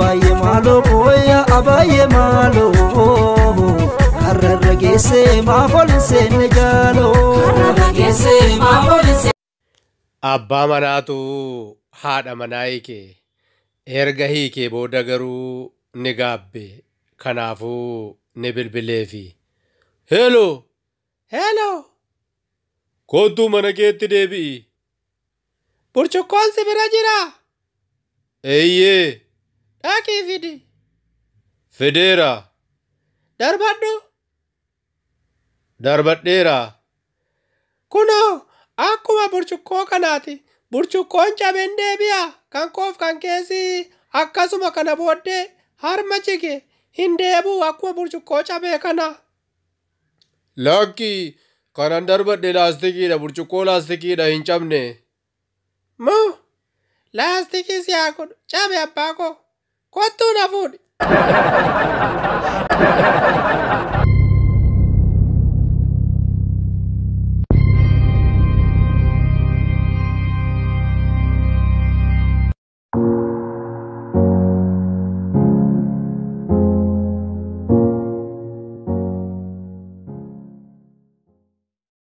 Abaayyee maaloo booya abaayyee maaloo karrarra geessee maaf ol hin seenne jaaloo. Karrarra geessee maaf ol hin seenne. Abbaa manaatu haadha manaa hiike. Erga hiikee booda garuu ni gaabbe. Kanaafuu ni bilbileefi. Heeloo! Heeloo! Kottuu mana keetti deebi'i. Burcuqqoon si bira jiraa? Eeyyee. Dhaqii fidi. Fideera. Darbadhu. Darbadheera. Kunoo akkuma burcuqqoo kanaati. Burcuqqoon cabeen deebi'a. Kan koof kan keessi akkasuma kana booddee harma jige hin deebi'u akkuma burcuqqoo cabee kana. Lakki kanan darbadhe laastikiidha, burcuqqoo laastikiidha, hin cabne. Moo laastikii si haa godhu, cabe abbaa koo, kottuu na fuudhi.